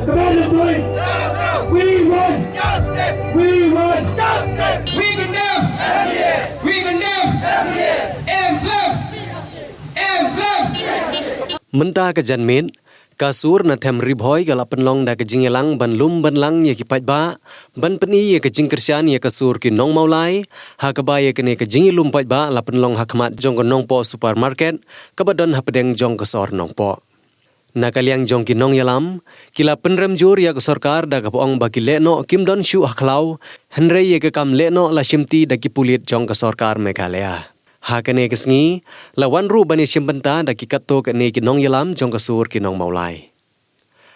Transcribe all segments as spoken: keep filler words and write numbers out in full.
Command the point. We want justice. We want justice. We condemn. We condemn. Amslem. Amslem. Mynta ka janmiet, ka sur na them Ri Bhoi ka la pynlong da ka jingïalang ban lum ban lang ïa ki paidbah, ban pyni ïa ka jingkyrshan ïa ka sur ki nong Mawlai, ha kaba ïa kane ka jingïalum paidbah la pynlong ha khmat jong ka Nongpoh Supermarket, kaba don hapdeng jong ka sor Nongpoh. Na ka liang jong ki nongïalam, ki la pynrem jur ïa ka sorkar da kaba ong ba ki leh noh kim don shuh ha khlaw, hynrei ïa ka kam leh noh la shimti da ki pulit jong ka sorkar Meghalaya. Ha kane ka sngi, la wan ruh ban ïashim bynta da ki katto katne ki nongïalam jong ka sur ki nong Mawlai.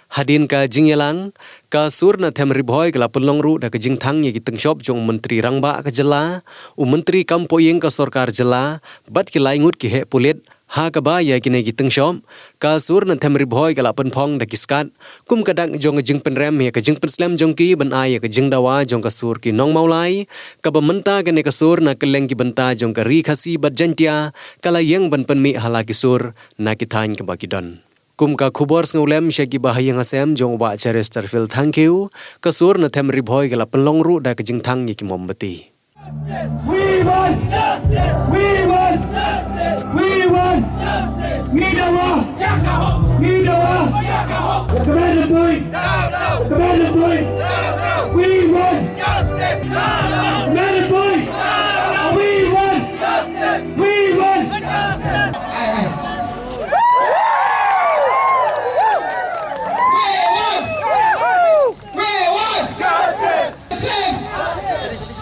Hadien ka jingïalang, ka sur na them Ri Bhoi ka la pynlong ruh da ka jingthang ïa ki tyngshop jong u Myntri Rangbah ka jylla, u Myntri Kam Poh Ïing ka sorkar jylla, bad ki lai ngut ki heh pulit, ha kaba ïa kine ki tyngshop, ka sur na them Ri Bhoi ka la pynphong da ki skat, kum ka dak jong ka jingpynrem ïa ka jingpynslem jong ki ban ai ïa ka jingdawa jong ka sur ki nong Mawlai, kaba mynta kane ka sur na kylleng ki bynta jong ka Ri Khasi bad Jaintia, ka la ïeng ban pynmih ha la ki sur, na ki thaiñ kaba ki don. Kum ka khubor sngewlem sha ki ba ha ïing ha sem jong u Bah Cheristerfield Thangkhiew, ka sur na them Ri Bhoi ka la pynlong ruh da ka jingthang ïa ki mombati. We want justice. We want justice. We want justice. Ngi dawa. Ngi dawa. Command the point. Command the point. We want justice. Command the point. We want justice. We want justice. We want. We want. Slim.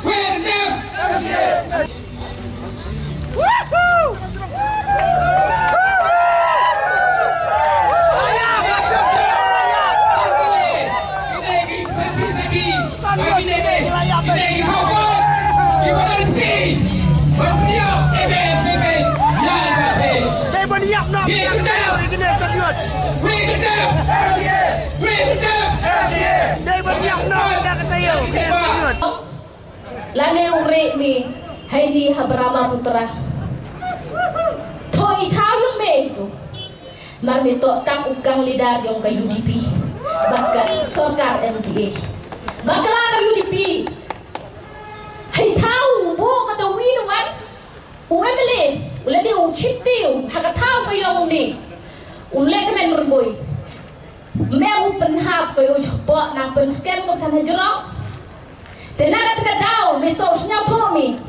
We want. Lane u re me hai ni ha Brahmaputra. Thoi thau yung me itu. Mar me to tang u kang leader yong ka U D P. Bad ka sorkar M D A. Bakla ka U D P. Hai thau bo ka to wi wan. U M L A, u lade u chipti u, ha ka thaw ka yong u ni. U leh ka men rumboi. Me u pynhap ka yo chupok nang pynskhem ko than hajrong. Te na ka teka daw, me to snyap tho mi.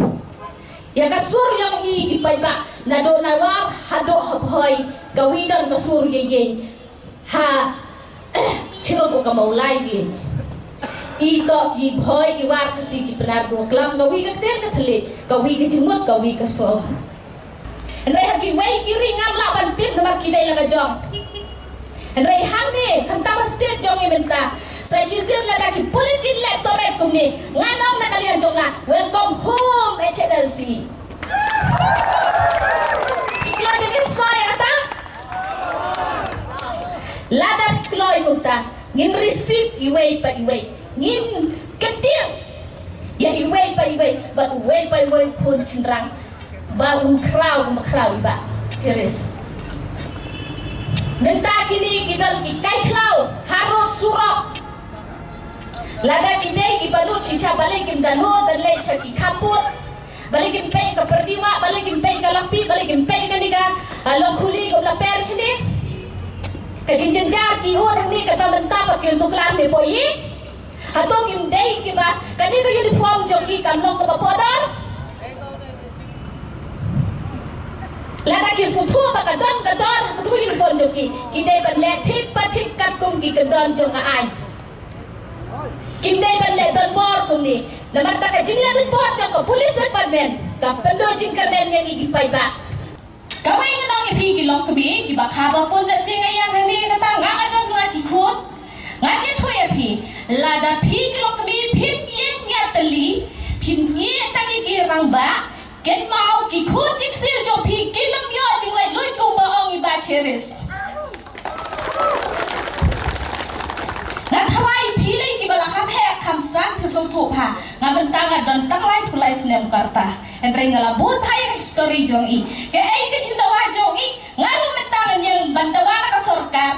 Ya ka sur yong i ki paidbah, na do na war, ha do ha bhoi, ka wi don ka sur ye ye. Ha, chiro ko ka Mawlai wi. I to ki bhoi ki war ka si ki penar ko klam ka wi ka ter ka thele, ka wi ka jingmut ka wi ka so. Hynrei ha ki wei ki ri ngam lah ban tip namar ki dei la ka jong. Hynrei hangne kan tama state jong i mynta. Sa shisien lada ki pulit kin leh tomet kumne. Ngan ong na ka liang jong nga. Welcome home H N L C. Ki kloi ka jingsngew ïa kata. Lada kloi kumta, ngin receive iwei pa iwei. Ngin kyntieng ïa iwei pa iwei, bad uwei pa iwei khun shynrang. Ba un khraw, ba khraw i ba. Cheris. Mynta kine ki don ki kai khlaw, harud surok. Lada ki dei ki ba nud shisha balei kim da nud, balei sha ki khappud. Balei kim peit ka Pyrdiwah, balei kim peit ka Langpih, balei kim peit kane ka, ah, Longkhuli kum la per shane. Ka jingjynjar ki ur hangne katba mynta pat ki ïa tuklar ne poi. Hato kim dei kiba kane ka uniform jong ki kam long kaba poh dor. Lada ki sngewthuh ba ka don ka dor ha kato ka uniform jong ki, ki dei ban leh thik pa thik katkum ki kyndon jong ka aiñ. Kim dei ban leh donbor kumne. Namar ta ka jingleh donbor jong ka police department ka pynduh jingkyrmen ïa ngi ki paidbah. Kawei ngan ong ïa phi ki longkmie kiba kha ba pun da sing ïa hangne, nangta nga nga don nga ki khun. Ngan ïathuh ïa phi, lada phi ki longkmie phim ïeng ïatylli, phim ïeng tang ïa ki rangbah, kynmaw ki khun ki ksiew jong phi kin ym ïoh jinglaitluid kumba ong i Bah Cheris. Nga tharai phi lei kiba la kham heh kham san phi sngewthuh bha. Nga mynta nga don tang laiphew lai snem ka rta. Hynrei nga la bud bha ïa ka history jong i. Kaei ka jingdawa jong i? Nga ruh mynta ngan ïeng ban dawa na ka sorkar.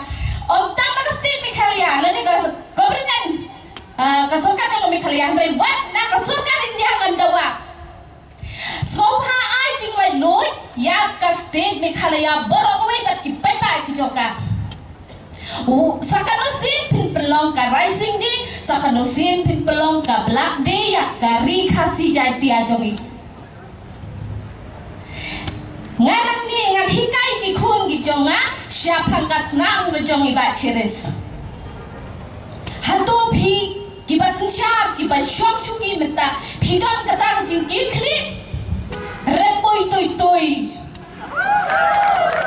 Ym tang na ka state Meghalaya, lane ka government, ah, ka sorkar jong Meghalaya, hynrei wat na ka sorkar India ngan dawa. Sngewbha ai jinglaitluid ïa ka state Meghalaya baroh kawei bad ki paidbah ki jong ka. U, sa kano sien phin pynlong ka Raising Day, sa kano sien phin pynlong ka Black Day ïa ka Ri Khasi Jaiñtia jong ngi. Nga nangne ngan hikai ki khun ki jong nga shaphang ka snam ka jong i Bah Cheris. Hato phi kiba synshar, kiba shong shuki mynta, phi don kata ka jingkitkhlieh? Rem boi toi toi.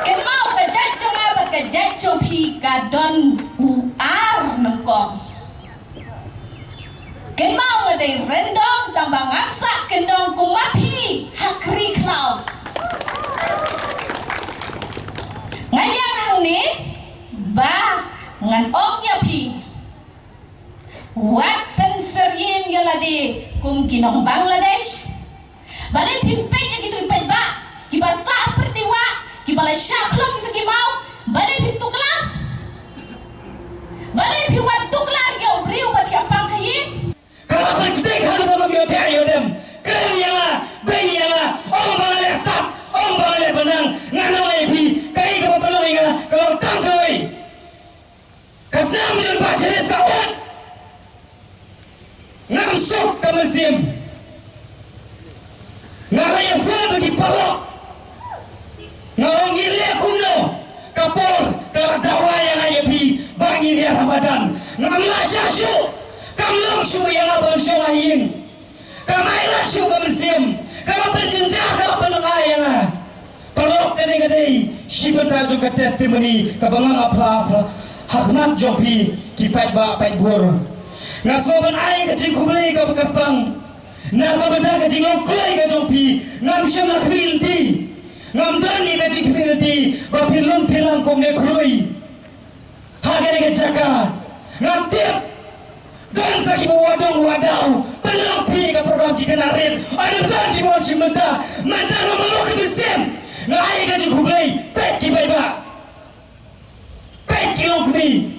Kynmaw ka jait jong nga bad ka jait jong phi ka don u ar nyngkong. Kynmaw nga dei ryndong tang ba ngam sah kyndong kum ma phi ha kri khlaw. Nga ïa hangne ba ngan ong ïa phi. Wat pynsyriem ïa lade kum ki nong Bangladesh. Balei phim peit ïa kito ki paidbah kiba sah pyrdi wah, kiba la shah khlong kito ki maw? Balei phim tuklar? Balei phi wan tuklar ïa u briew ba thiah pang ha ïing? Ka la pyrkhat ha kaba ïoh thiah ïoh dem. Kren ïa nga, beiñ ïa nga, ong ba nga leh stad, ong ba nga leh bneng. Nga ong ïa phi, kaei kaba pynlong ïa nga ka long tang kawei. Ka snam jong Bah Cheris ka ut. Ngam suk ka mynsiem. Nga la ïa phone bad ki paralok. Nga ong ngin leh kumno. Ka por ka la dawa ïa nga ïa phi ba ngin ïa Ramadan. Ngam lah shah shuh. Kam long shuh ïa nga ban shong ha ïing. Kam ailad shuh ka mynsiem. Ka la pynjynjar, ka la pynlyngngai ïa nga. Paralok, kane ka dei shi bynta jong ka testimony kaba nga ap ha, ha khmat jong phi ki paidbah paidbur. Nga sngewbha ban ai ka jingkhublei kaba kyrpang na ka bynta ka jinglong kloi ka jong phi. Ngam shym la khmih lynti, ngam don ïa ka jingkhmih lynti ba phin lum phin lang kum ne khrui. Ha kane ka jaka nga tip don sa kiba wad dong wad daw pynlong phi ka program ki khynnah rit. Ynda don kiba wan shim bynta, mynta nga mano ka mynsiem. Nga ai ka jingkhublei. Peit ki paidbah, peit ki longkmie,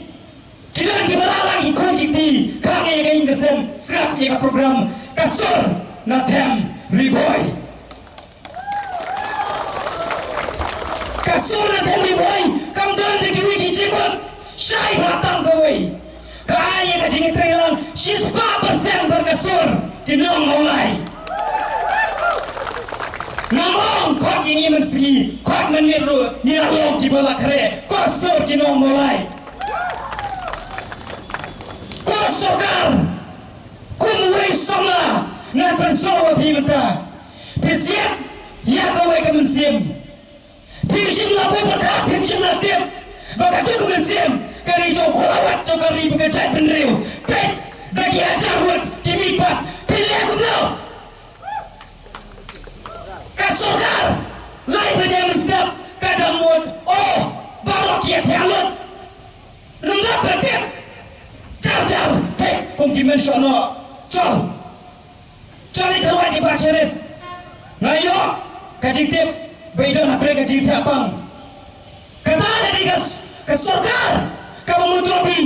ki don kiba rah lang ki khun ki kti. Khang ïa ka ïing ka sem, sngap ïa ka program Ka Sur Na Them Ri Bhoi. Ka Sur Na Them Ri Bhoi kam don da kiwei ki jingmut, shai bha tang kawei. Ka ai ïa ka jingïatreilang shispah percent bad ka sur ki nong Mawlai. Ngam ong khot ïa ngi mynsngi, khot mynmiet ruh ngi la long kiba la khreh. Ka sur ki nong Mawlai. Ka sorkar, kum uwei u samla ngan pynsngew ïa phi mynta. Phi siat ïa kawei ka mynsiem. Phim shym la pyrkhat, phim shym la tip ba katto ka mynsiem ka dei jong u khlawat jong ka ri bad ka jaitbynriew. Peit, da ki hajar ngut ki mihpat, phi leh kumno? Ka sorkar lai baje mynstep ka dang mut, oh, baroh ki ïathiah lut. Nang da pyrkhat jar jar, thik kum ki mynshuwa noh. Chol, chol i kyrwat i Bah Cheris. Nga ïoh ka jingtip ba i don hapdeng ka jingthiah pang. Kata ka dei ka, ka sorkar kaba mutdur bha.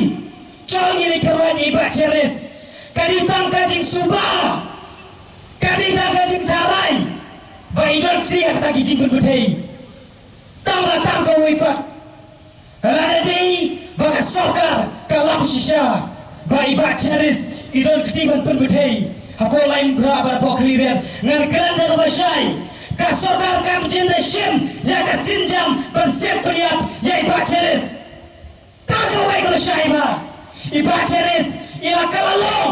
Chol ngin i kyrwat i Bah Cheris. Ka dei tang ka jingsuba, ka dei tang ka jingtharai ba i don kti ha kata ki jingpynpyrthei. Tang ba tang kawei pat. Lada dei ba ka sorkar ka lap shisha ba i Bah Cheris i don kti ban pynpyrthei hapoh Laitumkhrah bad hapoh Khliehriat, ngan kren da kaba shai. Ka sorkar kam shym da shim ïa ka sienjam ban sep pynïap ïa i Bah Cheris. Tang kawei kaba shai ba i Bah Cheris i la, ka la long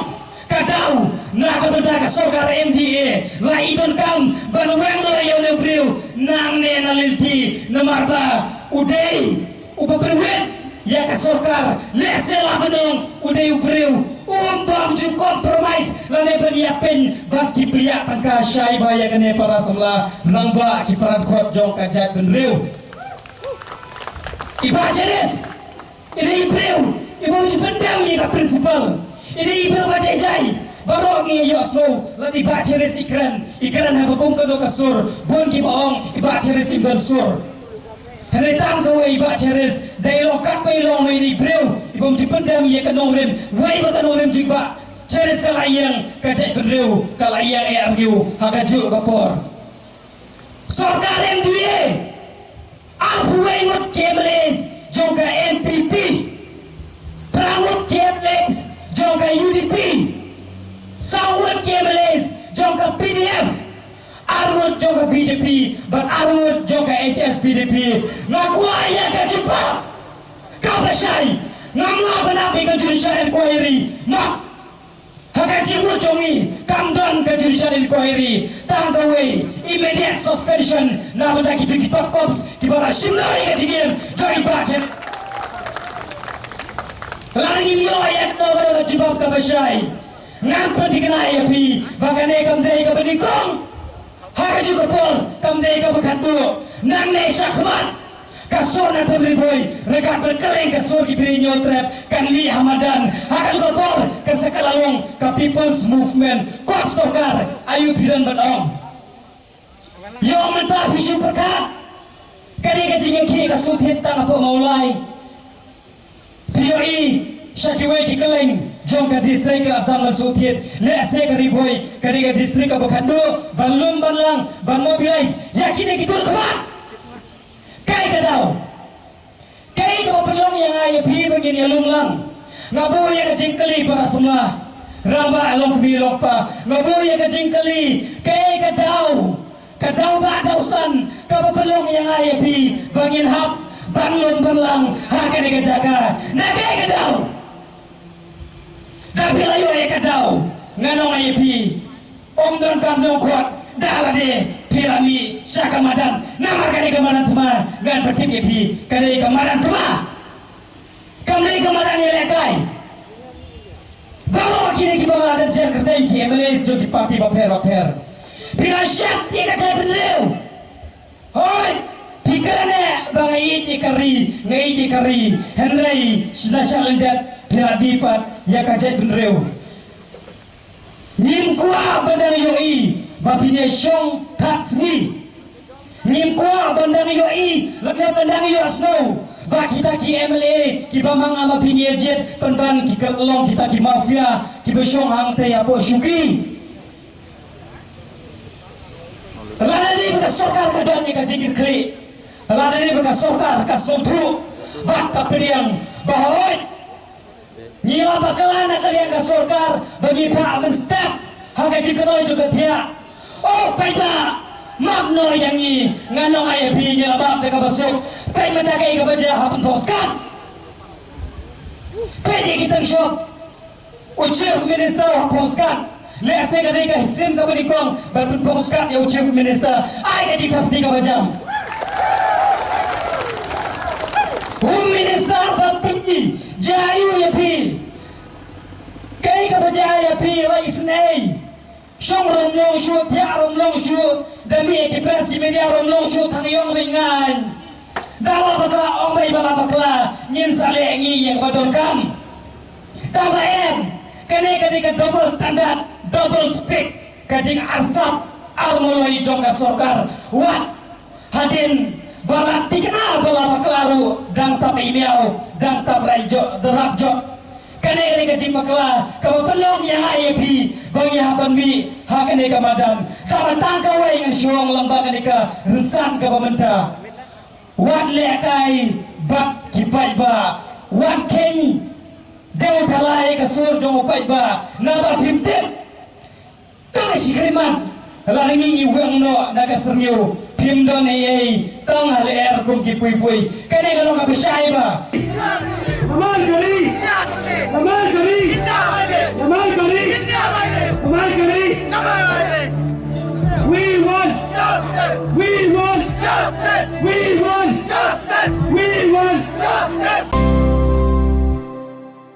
ka daw na ka bynta ka sorkar M D A. La i donkam ban weng noh ïa une u briew nangne na lynti, namar ba u dei uba pynwit ïa ka sorkar. Lehse la ban ong u dei u briew um bym ju compromise lane ban ïapeiñ bad ki pliah tyngka. Shai ba ïa kane para samla rangbah, ki para dkhot jong ka jaitbynriew. I Bah Cheris i dei i briew i bym ju pyndem ïa ka principle. I dei i briew ba jai jai. Baroh ngi ïohsngew lada i Bah Cheris i kren, i kren haba kum kano ka sur. Bun kiba ong i Bah Cheris im don sur. Hynrei tang kawei i Bah Cherish, da i long katba i long, i briew i bym ju pyndem ïa ka nongrim, wei ba ka nongrim jong i Bah Cherish ka la ïeng, ka jaitbynriew ka la ïeng eh arngut ha kajuh ka por. Sorkar M D A, arphew wei ngut ki M L As jong ka N P P, phra ngut ki M L As jong ka U D P, saw ngut ki M L As jong ka P D F, ar ngut jong ka B J P bad ar ngut jong ka H S P D P. Nga kwah ïa ka jubab kaba shai. Ngam lah ban ap ïa ka judicial inquiry. Ma, ha ka jingmut jong ngi kam don ka judicial inquiry. Tang kawei, immediate suspension na bynta kito ki top cops kiba la shim noh ïa ka jingim jong i Bah Cherish. Lada ngim ïoh ïa kano kano ka jubab kaba shai, ngan pynthikna ïa phi ba kane kam dei kaba nyngkong. Ha kajuh ka por kam dei kaba khatduh. Nangne shakhmat ka sur na Thymribhoi, ryngkat bad kylleng ka sur ki Bri Hynñiewtrep kan mih ha madan. Ha kajuh ka por kan sa kylla long ka People's Movement. Kot sorkar, aïu phi don ban ong? Ïoh mynta phi shu pyrkhat. Ka dei ka jingïakhih ka shu thied tang hapoh Mawlai. Phi ïohi sha kiwei ki kylleng jong ka district ka la sdang ban shu thied. Lehse ka Ri Bhoi ka dei ka district kaba khatduh ban lum ban lang, ban mobilize ïa kine ki dur khmat. Kaei ka daw? Kaei kaba pynlong ïa nga ïa phi ba ngin ïalum lang? Nga buh ïa ka jingkylli, para samla, rangbah, longkmie longkpa. Nga buh ïa ka jingkylli, kaei ka daw, ka daw ba daw san kaba pynlong ïa nga ïa phi ba ngin hap ban lum ban lang ha kane ka jaka? Na kaei ka daw? Da phi la ïoh ïa ka daw, ngan ong ïa phi, ym donkam nongkhot da lade phi la mih sha ka madan. Namar kane ka madan thma ngan pyntip ïa phi, ka dei ka madan thma. Kam dei ka madan ïalehkai. Baroh kine kiba nga la dep jer kyrteng ki M L As jong ki party bapher bapher, phi la shet ïa ka jaitbynriew. Hooid, phi kren eh ba nga ïeit ïa ka ri, nga ïeit ïa ka ri. Hynrei shna shah lyndet phi la die pat ïa ka jaitbynriew. Ngim kwah ban dang ïohi ba phin ïashong thad sngi. Ngim kwah ban dang ïohi lane ban dang ïohsngew ba kita ki M L A kiba ma nga ma phi ngi ïa jied pynban ki kylla long kita ki mafia kiba shong hangtei hapoh shuki. Lada dei ba ka sorkar ka don ïa ka jingkitkhlieh, lada dei ba ka sorkar ka sngewthuh bad ka pdiang ba hooid, ngi la bakla na ka liang ka sorkar ba ngi phah mynstep ha ka jingkynnoh jong ka thiah. Oh paidbah, map noh ïa ngi, ngan ong ïa phi, ngi la map da kaba suk. Peit mynta kaei kaba jia ha Pynphong Skhat. Peit ïa ki tyngshop. U Chief Minister u Pynphong Skhat. Lehse ka dei ka sien kaba nyngkong ban pynphong skhat ïa u Chief Minister. Ai ka jingthap kti kaba jam. Home Minister ban pynïaid jia ïa phi. Kaei kaba jia ïa phi la isynei. Shong rum long shuh, thiah rum long shuh, da mih ki press ki media rum long shuh, thang ïong bad ngaiñ. Da la bakla, ong bad ba la bakla, ngin sa leh ngi ïa kaba donkam. Tang ba em, kane ka dei ka double standard, double speak, ka jingarsap armoloi jong ka sorkar. Wat hadien ba la thikna ba la bakla ruh dang tap ei miaw, dang tap rai jok, da rap jok. Kane ka dei ka jingbakla kaba pynlong ïa nga ïa phi ba ngi hap ban mih ha kane ka madan. Kaba tang kawei ngan shu ong lyngba kane ka rynsan kaba mynta. Wat lehkai bad ki paidbah. Wat kheiñ dewthala ïa ka sur jong u paidbah. Naba phim tip. Tang shi khrimat la ngi ngi weng noh na ka syrngiew. Phim don ei ei tang ha lyer kum ki pui pui. Kane ka long kaba shai ba. Aman kari. Aman kari. Aman kari. Aman kari. We want justice. We want justice. We want justice. We want justice.